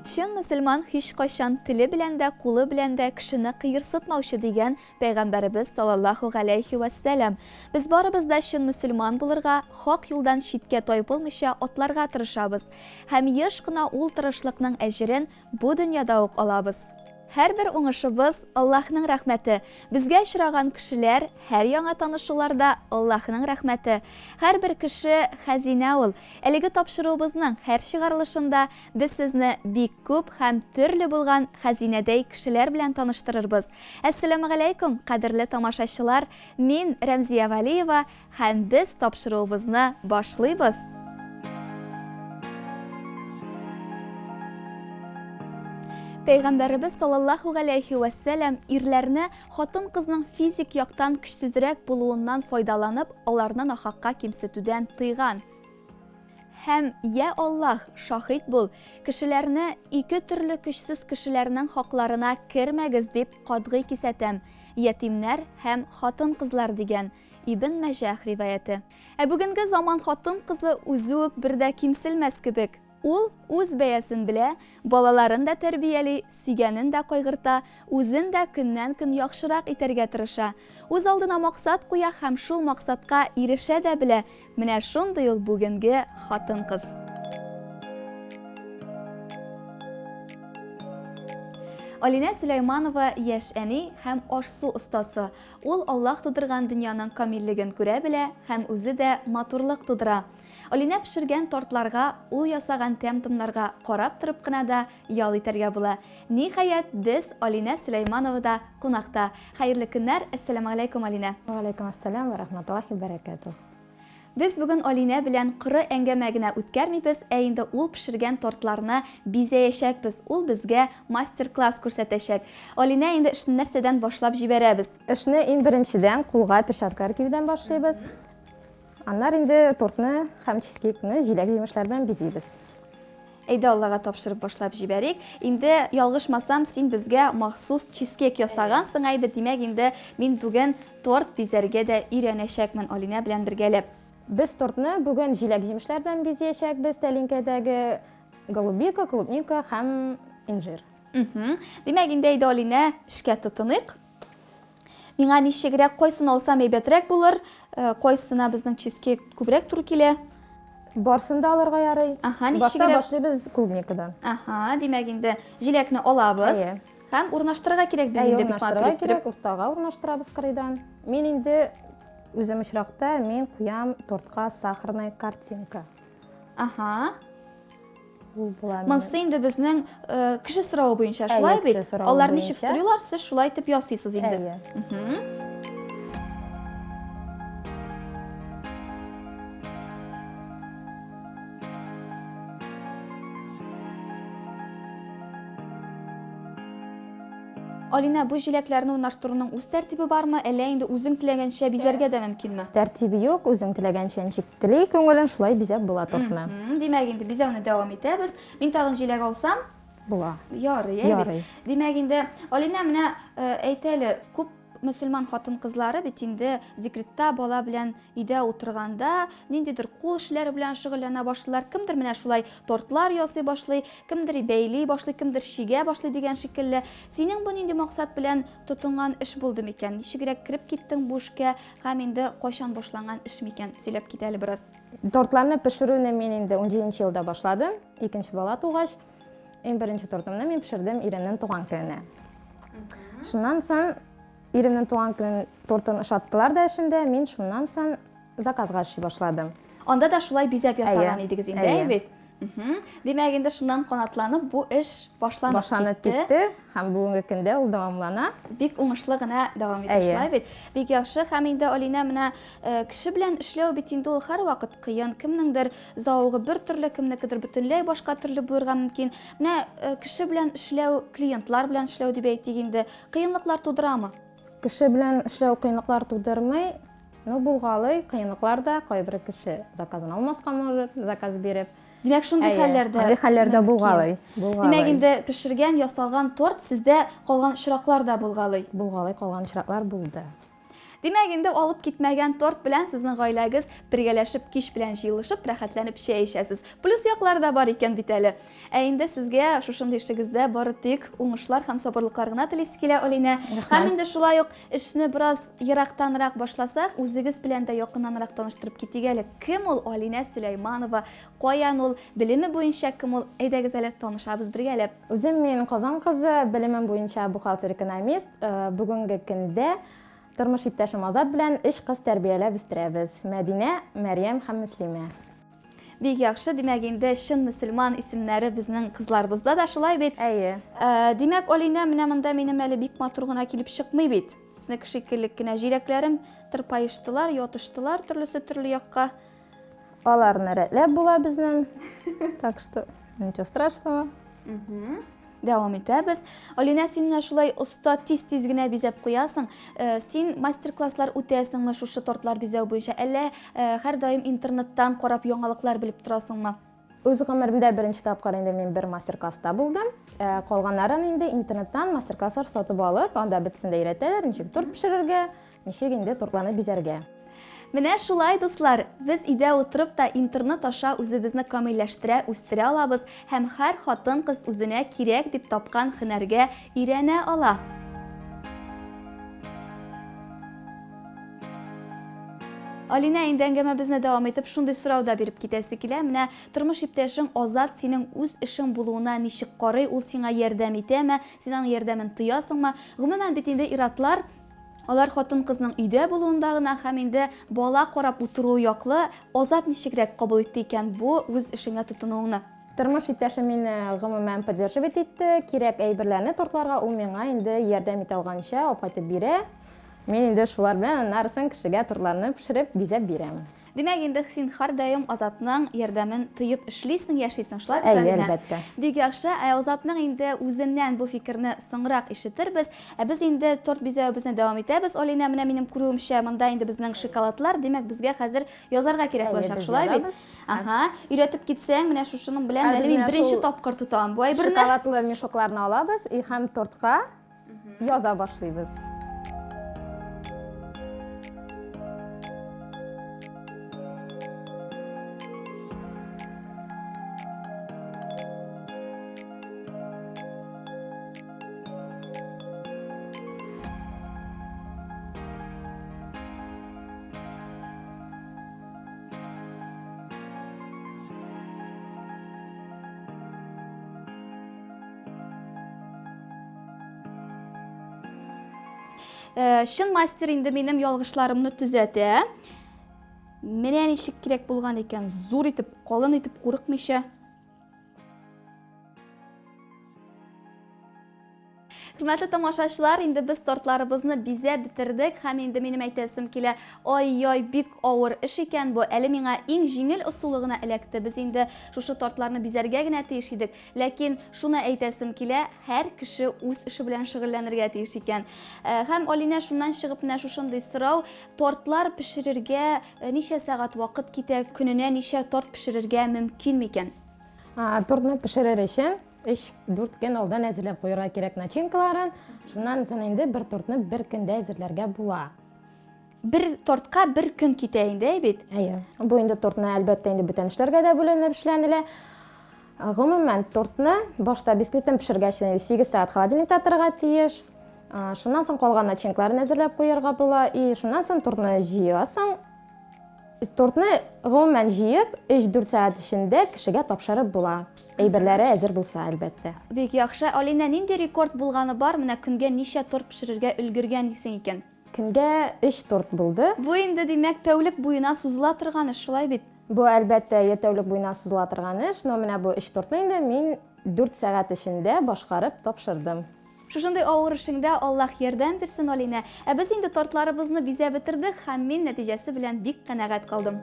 Чын мөселман һичкайчан теле белән дә, кулы белән дә кешене кыерсытмаучы, дигән Пәйгамбәребез саллаллаһу галәйһи вәссәлам. Без барыбыз да чын мөселман булырга, хак юлдан читкә тайпылмыйча атларга тырышабыз. Һәм еш кына ул тырышлыкның әҗерен бу дөньяда ук алабыз. Һәрбер уңышыбыз, Аллаһның рәхмәте. Безгә очраган кешеләр, һәр яңа танышулар да, Аллаһның рәхмәте. Һәрбер кеше, хәзинә ул. Әлеге тапшыруыбызның һәр чыгарылышында без сезне бик күп һәм төрле булган хәзинәдәй кешеләр белән таныштырырбыз. Әссәламегаләйкүм, кадерле тамашачылар! Мин, Рәмзия Вәлиева, Һәм без тапшыруыбызны башлыйбыз! Пәйгамбәребез саллаллаһу галәйһи вә сәлам ирләрне хатын-кызның физик яктан көчсезрәк булуыннан файдаланып, аларны нахакка кимсетүдән тыйган. Һәм, йә Аллаһ, шаһит бул, кешеләрне ике төрле көчсез кешеләрнең хакларына кермәгез дип катгый кисәтәм, ятимнәр һәм хатын-кызлар, дигән. Ибн Мәҗәх риваяте. Ә бүгенге заман хатын-кызы үзе үк бер дә кимселмәс кебек. Ул үз бәясен белә, балаларын да тәрбияли, сөйгәнен дә кайгырта, үзен дә көннән-көн яхшырак итәргә тырыша. Үз алдына максат куя һәм шул максатка ирешә дә белә. Менә шундый ул бүгенге хатын-кыз. Алинә Сөләйманова яшь әни һәм аш-су остасы. Ул Аллаһ тудырган дөньяның камиллеген күрә белә һәм үзе дә матурлык тудыра. Алинә пешергән тортларга, ул ясаган тәм-томнарга карап торып кына да ял итәргә була. Ниһаять, без Алинә Сөләймановада кунакта. Хәерле көннәр, әссәламегаләйкүм, Алинә! Вәгаләйкүм әссәлам вә рахматуллаһи вә бәрәкәтүһ. Без бүген Алинә белән коры әңгәмә генә үткәрмибез, ә инде ул пешергән тортларны бизәячәкбез, ул безгә мастер-класс күрсәтәчәк. Алинә, инде эшне нәрсәдән башлап җибәрәбез? Эшне иң беренчедән кулга перчаткалар киюдән башлыйбыз. Аннары инде тортны һәм чизкейкны җиләк-җимешләр белән бизибез. Әйдә Аллага тапшырып башлап җибәрик. Инде ялгышмасам, син безгә махсус чизкейк ясагансың әйбит, димәк инде мин бүген торт бизәргә дә өйрәнәчәкмен Алинә белән бергәләп. Без тортны бүген җиләк-җимешләр белән бизиячәкбез, тәлинкәдәге голубика, клубника һәм инжир. Димәк инде әйдә Алинә, эшкә тотыныйк. Миңа ничегрәк, кайсын алсам әйбәтрәк булыр, э, кайсына безнең чизкейк күбрәк туры килә? Барсын да алырга ярый. Аһа, Башта ничегрәк? башлыйбыз клубникадан. Аһа, димәк инде җиләкне алабыз. Әйе. Һәм урнаштырырга кирәк без Әйе, инде бик матур урнаштырырга иттереп. кирәк, уртага урнаштырабыз кырыйдан. Мин инде үзем очракта мин куям тортка сахарная картинка. Аһа. Ул була минем. Монсы инде безнең э, кеше соравы буенча, Әйе, шулай бит? кеше соравы Алар ничек буенча. сорыйлар, сез шулай итеп ясыйсыз инде. Әйе. Мгм. Алинә, бу җиләкләрне урнаштыруның үз тәртибе бармы, әллә инде үзең теләгәнчә бизәргә дә мөмкинме? Тәртибе юк, үзең теләгәнчә ничек тели күңелең, шулай бизәп була тортны. Димәк, инде бизәүне дәвам итәбез. Мин тагын җиләк алсам? Була. Ярый, әйбәт. Ярый. Димәк, инде Алинә, менә э, әйт әле, күп мөселман хатын-кызлары бит инде декретта бала белән Өйдә утырганда ниндидер кул эшләре белән шөгыльләнә башлыйлар. Кемдер менә шулай тортлар ясый башлый, кемдер бәйли башлый, кемдер чигә башлый дигән шикелле. Синең бу нинди максат белән тотынган эш булды микән? Ничегрәк кереп киттең бу эшкә һәм инде кайчан башланган эш микән? Сөйләп кит әле бераз. Тортларны пешерүне мин инде унҗиденче елда башладым, икенче бала тугач. Иң беренче тортымны мин пешердем иремнең туган көненә. Шуннан соң Иремнең туган көн тортын ошаттылар да эшендә, мин шуннан соң заказга эшли башладым. Анда да шулай бизәп ясаган Әйе, идегез инде, әйе. әйе бит? Димәк, инде шуннан канатланып бу эш башланып Башланып китте. китте һәм бүгенге көндә ул дәвамлана. Бик уңышлы гына дәвам итә, Әйе. шулай бит? Бик яхшы. Һәм инде Алинә, менә э, кеше белән эшләү бит инде ул һәрвакыт кыен. Кемнеңдер зәвыгы бер төрле, кемнекедер бөтенләй башка төрле булырга мөмкин. Менә э, кеше белән эшләү, клиентлар белән эшләү дип әйтик инде, Кыенлыклар тудырамы? Кеше белән эшләү кыенлыклар тудырмый. Ну, булгалый, кыенлыклар да, кайбер кеше заказын алмаска может, заказ биреп. Димәк, шундый Әйе, хәлләр дә андый хәлләр дә мөмкин. булгалый, булгалый. Димәк, инде пешергән, ясалган торт сездә калган очраклар да булгалый. Булгалый, калган очраклар булды. Димәк, инде алып китмәгән торт белән сезнең гаиләгез бергәләшеп кич белән җыелышып, рәхәтләнеп чәй эчәсез. Плюс яклары да бар икән бит әле. Ә инде сезгә шушындый эшегездә бары тик уңышлар һәм сабырлыклар гына телисе килә, Алинә. Һәм инде шулай ук эшне бераз ерактанрак башласак, үзегез белән дә якыннанрак таныштырып китик әле. Кем ул Алинә Сөләйманова? Каян ул? Белеме буенча кем ул? Әйдәгез әле танышабыз бергәләп. Үзем мин Казан кызы, белемем буенча бухгалтер-экономист. Бүгенге көндә тормыш иптәшем Азат белән өч кыз тәрбияләп үстерәбез, Мәдинә, Мәрьям һәм Мөслимә. Бик яхшы, димәк инде чын мөселман исемнәре безнең кызларыбызда да шулай бит? Әйе. Димәк, Алинә, менә монда минем әле бик матур гына килеп чыкмый бит. Сезнеке шикелле кенә җиләкләрем тырпаештылар, ятыштылар төрлесе төрле якка. Аларны рәтләп була безнең. Так что ничего страшного. Дәвам итәбез. Алинә, син менә шулай оста тиз-тиз генә бизәп куясың. Э, син мастер-класслар үтәсеңме шушы тортлар бизәү буенча, әллә э, һәрдаим интернеттан карап яңалыклар белеп торасыңмы? Үз гомеремдә беренче тапкыр инде мин бер мастер-класста булдым. Э, калганнарын инде интернеттан мастер-класслар сатып алып, анда бөтесен дә өйрәтәләр, ничек торт пешерергә, Ничек инде тортларны бизәргә? Менә шулай, дуслар, без өйдә утырып та интернет аша үзебезне камилләштерә, үстерә алабыз һәм һәр хатын-кыз үзенә кирәк дип тапкан һөнәргә өйрәнә ала. Алинә, инде әңгәмәбезне дәвам итеп, шундый сорау да биреп китәсе килә. Менә тормыш иптәшең Азат синең үз эшең булуына ничек карый, ул сиңа ярдәм итәме, син аның ярдәмен тоясыңмы? Гомумән бит инде ир-атлар Алар хатын-кызның өйдә булуында гына һәм инде бала карап утыруы яклы. Азат ничегрәк кабул итте икән бу үз эшеңә тотынуыңны? Тормыш иптәшем мине гомумән поддерживать итте. Кирәк әйберләрне тортларга ул миңа инде ярдәм итә алганча алып кайтып бирә. Мин инде шулар белән аннарысын кешегә тортларны пешереп, бизәп бирәм. Димәк, инде син һәрдаим Азатның ярдәмен тоеп эшлисең, яшисең, шулай бит, Әйе, Алинә? әлбәттә. Бик яхшы. Ә Азатның инде үзеннән бу фикерне соңрак ишетербез. Ә без инде торт бизәвебезне дәвам итәбез. Алинә, менә минем күрүемчә, монда инде безнең шоколадлар, димәк, безгә хәзер язарга кирәк Әйе, булачак, без шулай бит? язабыз. Ага, өйрәтеп китсәң, менә шушының белән Ә әле без мин менә беренче шул тапкыр тотам бу әйберне. Шоколадлы мешокларны алабыз и һәм тортка Яза башлыйбыз. Э, чын мастер инде минем ялгышларымны төзәтә. Менә ничек кирәк булган икән, зур итеп, калын итеп, курыкмыйча. Хөрмәтле тамашачылар, инде без тортларыбызны бизәп бетердек һәм инде минем әйтәсем килә, ай-яй, бик авыр эш икән бу. Әле миңа иң җиңел ысулы гына эләкте. Без инде шушы тортларны бизәргә генә тиеш идек. Ләкин шуны әйтәсем килә, һәр кеше үз эше белән шөгыльләнергә тиеш икән. Э, һәм Алинә шуннан чыгып менә шушындый сорау, тортлар пешерергә э, ничә сәгать вакыт китә, көненә ничә торт пешерергә мөмкин микән? Тортны пешерер өчен 3-4 көн алдан әзерләп куярга кирәк начинкаларын. Шуннан соң инде бер тортны бер көндә әзерләргә була. Бер тортка бер көн китә инде, әй бит? Әйе. Бу инде тортны әлбәттә инде бүтән эшләргә дә бүленеп эшләнелә. Гомумән, тортны башта бисквитын пешергәч, инде 8 сәгать холодильникта торырга тиеш. Шуннан соң калган начинкаларын әзерләп куярга була. И шуннан соң тортны җыясың. Тортны гомумән җыеп, 3-4 сәгать эчендә кешегә тапшырып була. Әйберләре әзер булса, әлбәттә. Бик яхшы. Алинә, нинди рекорд булганы бар? Менә көнгә ничә торт пешерергә өлгергәнсең икән? Көнгә өч торт булды. Бу инде, димәк, тәүлек буена сузыла торган эш, шулай бит? Бу, әлбәттә, я тәүлек буена сузыла торган эш, но менә бу өч тортны инде мин дүрт сәгать эчендә башкарып тапшырдым. Шушындый авыр эшеңдә Аллаһ ярдәм бирсен, Алинә. Ә без инде тортларыбызны бизәп бетердек һәм мин нәтиҗәсе белән бик канәгать калдым.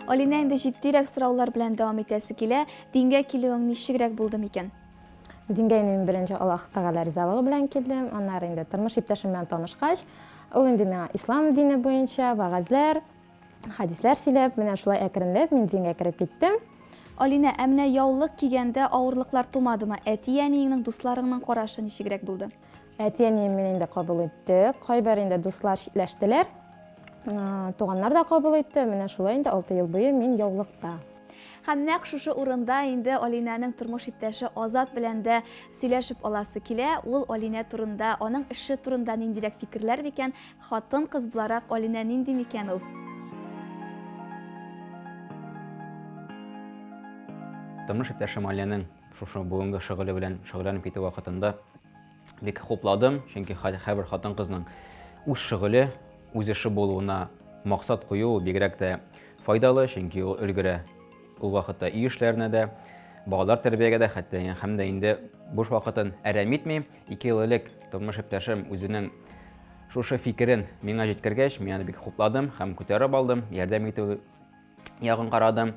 Алинә, инде җитдирәк сораулар белән дәвам итәсе килә. Дингә килүең ничегрәк булды микән? Дингә инде мин беренче Аллаһ Тәгалә ризалыгы белән килдем. Аннары инде тормыш иптәшем белән танышкач, ул инде миңа ислам дине буенча вәгазьләр, хәдисләр сөйләп, менә шулай әкренләп мин дингә кереп киттем. Алинә, ә менә яулык кигәндә авырлыклар тумадымы? Әти-әниеңнең, дусларыңның карашы ничегрәк булды? Әти-әнием мине инде кабул итте. Кайбер инде дуслар читләштеләр. Туганнар да кабул итте. Менә шулай инде 6 ел буе мин яулыкта. Һәм нәкъ шушы урында инде Алинәнең тормыш иптәше Азат белән дә сөйләшеп аласы килә. Ул Алинә турында, аның эше турында ниндирәк фикерләр микән? Хатын-кыз буларак Алинә нинди микән ул? Тормыш иптәшем Алинәнең шушы бүгенге шөгыле белән шөгыльләнеп китү вакытында бик хупладым, чөнки һәрбер хатын-кызның үз шөгыле, үз эше булуына максат кую ул бигрәк тә файдалы, чөнки ул өлгерә. Ул вакытта өй эшләренә дә, балалар тәрбиягә дә, хәтта һәм дә инде буш вакытын әрәм итми. 2 ел элек тормыш иптәшем үзенең шушы фикерен миңа җиткергәч, мин аны бик хупладым һәм күтәреп алдым, ярдәм итү ягын карадым.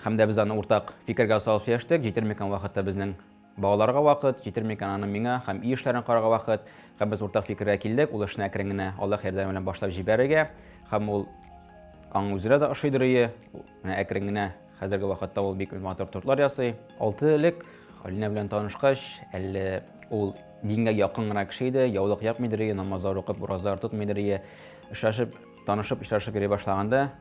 Һәм дә без аны уртак фикергә салып сөйләштек. Җитер микән вакытта безнең балаларга вакыт, җитер микән аны миңа һәм өй эшләрен карарга вакыт. Һәм без уртак фикергә килдек, ул эшне әкрен генә Аллаһ ярдәме белән башлап җибәрергә. Һәм ул аның үзенә дә ошыйдыр ие. Менә әкрен генә хәзерге вакытта ул бик матур тортлар ясый. 6 ел элек Алинә белән танышкач, әле ул дингә якын гына кеше иде, яулык япмыйдыр ие, намазлар укып, уразалар тотмыйдыр ие. Очрашып, танышып, очрашып йөри башлаганда,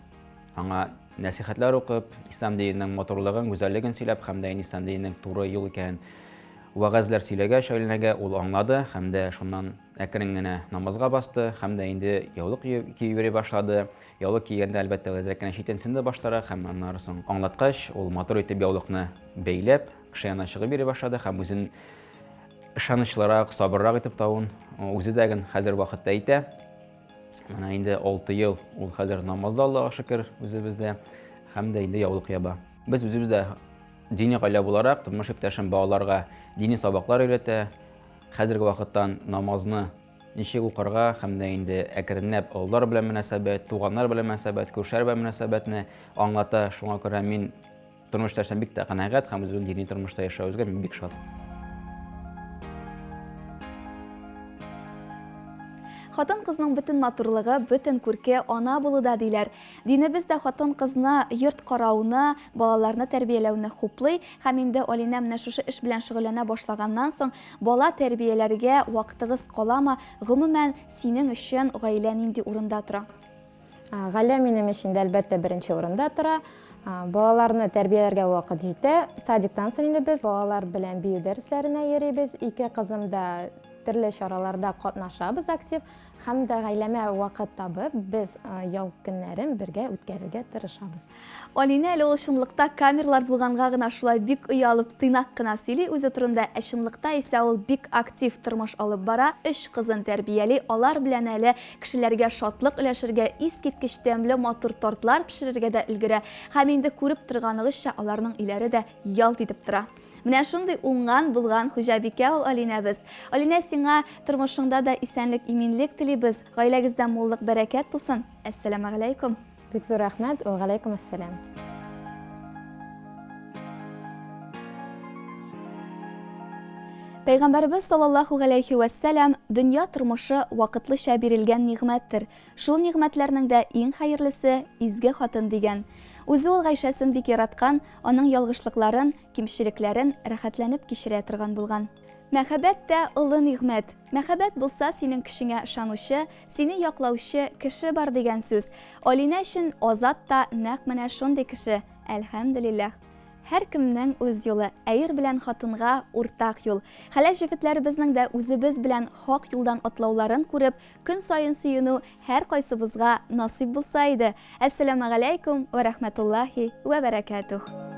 аңа нәсихәтләр укып, ислам диненең матурлыгын, гүзәллеген сөйләп һәм дә ислам диненең туры юл икәнен вәгазьләр сөйләгәч Алинәгә ул аңлады һәм дә шуннан әкрен генә намазга басты һәм дә инде яулык киеп йөри башлады. Яулык кигәндә, әлбәттә, ул әзрәк кенә читенсенде баштарак һәм аннары соң аңлаткач, ул матур итеп яулыкны бәйләп, кеше янына чыгып йөри башлады һәм үзен ышанычлырак, сабыррак итеп табуын үзе дә хәзер вакытта әйтә. Менә инде 6 ел ул хәзер намазда, Аллаһка шөкер, үзебездә һәм дә инде яулык яба. Без үзебез дә дини гаилә буларак, тормыш иптәшем балаларга дини сабаклар өйрәтә. Хәзерге вакыттан намазны ничек укырга һәм дә инде әкренләп олылар белән мөнәсәбәт, туганнар белән мөнәсәбәт, күршеләр белән мөнәсәбәтне аңлата. Шуңа күрә мин Тормыш иптәшем бик тә канәгать һәм үзебезнең дини тормышта яшәвебезгә мин бик шат. Хатын-кызның бөтен матурлыгы, бөтен күрке ана булуда диләр. Динебез дә хатын-кызны йорт карауны, балаларны тәрбияләүне хуплый һәм инде Алинә менә шушы эш белән шөгыльләнә башлаганнан соң бала тәрбияләргә вакытыгыз каламы? Гомумән, синең өчен гаилә нинди урында тора? Гаилә минем өчен дә, әлбәттә, беренче урында тора. Балаларны тәрбияләргә вакыт җитә. Садиктан соң инде без балалар белән бию дәресләренә йөрибез. Ике кызым да төрле чараларда катнашабыз актив. Һәм дә гаиләмә вакыт табып, без ял көннәрен бергә үткәрергә тырышабыз. Алинә әле ул чынлыкта камералар булганга гына шулай бик оялып, тыйнак кына сөйли үзе турында, ә чынлыкта исә ул бик актив тормыш алып бара, өч кызын тәрбияли, алар белән әле кешеләргә шатлык өләшергә, искиткеч тәмле матур тортлар пешерергә дә өлгерә һәм инде күреп торганыгызча аларның өйләре дә ялт итеп тора. Менә шундый уңган, булган хуҗабикә ул Алинәбез. Алинә, сиңа тормышыңда да исәнлек, иминлек телибез, гаиләгездә муллык, бәрәкәт булсын. Әссәламәгаләйкүм. Бик зур рәхмәт, вә галәйкүм әссәлам. Пәйгамбәребез саллаллаһу галәйһи вәссәлам, Дөнья тормышы вакытлыча бирелгән нигъмәттер. Шул нигъмәтләрнең дә иң хәерлесе, изге хатын, дигән. Үзе ул Гайшәсен бик яраткан, аның ялгышлыкларын, кимчелекләрен рәхәтләнеп кичерә торган булган. Мәхәббәт тә олы нигъмәт. Мәхәббәт булса, синең көчеңә ышанучы, сине яклаучы кеше бар дигән сүз. Алинә өчен Азат та нәкъ менә шундый кеше, әлхәмделилләһ. Һәркемнең үз юлы, ә ир белән хатынга уртак юл. Хәләл җефетләребезнең дә үзебез белән хак юлдан атлауларын күреп, көн саен сөенү һәркайсыбызга насыйп булса иде. Әссәламегаләйкүм вә рәхмәтуллаһи вә бәрәкәтүһ.